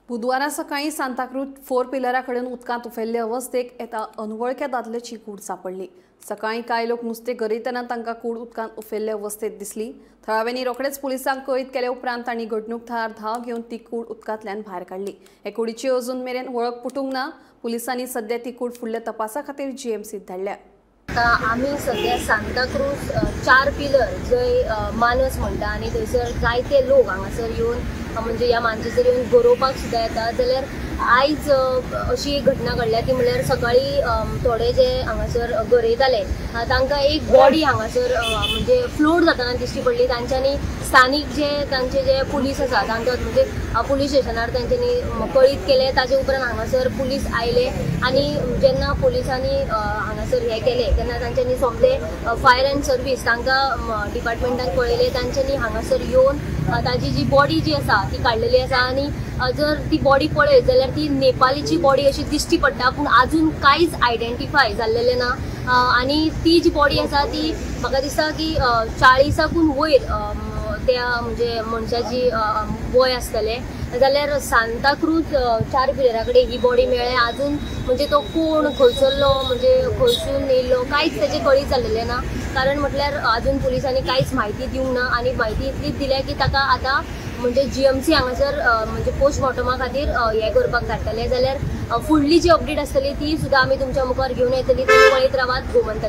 बुधवारा सकाळी सांताक्रूज 4 पिलरा कडेन उदकांत उफेल्ले अवस्थेक एका अनवळख्या दादल्याची कूड सांपडली। सकाळी कांय लोक नुस्तें गरयतना तांकां कूड उदकांत उफेल्ले अवस्थेत दिसली। थळाव्यांनी रोखडेच पुलिसांक कळीत केले उपरांत तांणी घडणूक थळार धांव घेवन ती कूड उदकांतल्यान भायर काडली। हे कुडीची अजून मेरेन वळख पुटूंक ना। पुलिसांनी सध्या ती कूड फुडल्या तपासा खातीर जीएमसीत धाडल्या। आमी सध्या सांताक्रूज 4 पिलर जंय मानस म्हणटा आनी थंयसर जायते लोक हांगासर येवन म्हणजे ह्या मानशेचेर येवन गरोवपाक सुद्दां येता। जाल्यार आयज अशी एक घटना घडल्या ती म्हणल्यार सकाळी थोडे जे हांगासर गरयताले तांकां एक बॉडी हांगासर म्हणजे फ्लोट जातना दिश्टी पडली। तांच्यांनी स्थानीक जे तांचे जे पुलीस आसा तांकां म्हणजे पुलीस स्टेशनार तांच्यांनी कळीत केलें। ताजे उपरांत हांगासर पुलीस आयले आनी जेन्ना पुलिसांनी हांगासर हें केलें तेन्ना तांच्यांनी सोंपले फायर अँड सर्वीस तांकां डिपार्टमेंटान कळयलें। तांच्यांनी हांगासर येवन ताजी जी बॉडी जी आसा ती काडलेली आसा आनी जर ती बॉडी पळयत जाल्यार ती नेपालीची बॉडी अशी दिश्टी पडटा, पूण आजून कांयच आयडेंटिफाय जाल्लेलें ना। आनी ती जी बॉडी आसा ती म्हाका दिसता की 40कून वयर त्या म्हणजे मनशाची वय आसतलें। जाल्यार सांताक्रूज 4 पिलरा कडेन ही बॉडी मेळ्ळ्या। आजून म्हणजे तो कोण खंयसरलो म्हणजे खंयसून येयल्लो कांयच तेजें कळीत जाल्लेलें ना, कारण म्हटल्यार आजून पुलिसांनी कांयच म्हायती दिवंक ना आनी म्हायती इतलीच दिल्या की ताका आतां म्हणजे जीएमसी हांगासर म्हणजे पोस्टमॉर्टमा खातीर हें करपाक धाडटले। जाल्यार फुडली जी अपडेट आसतली ती सुद्दां आमी तुमच्या मुखार घेवन येतली। तुमी पळयत रावात गोमंतक।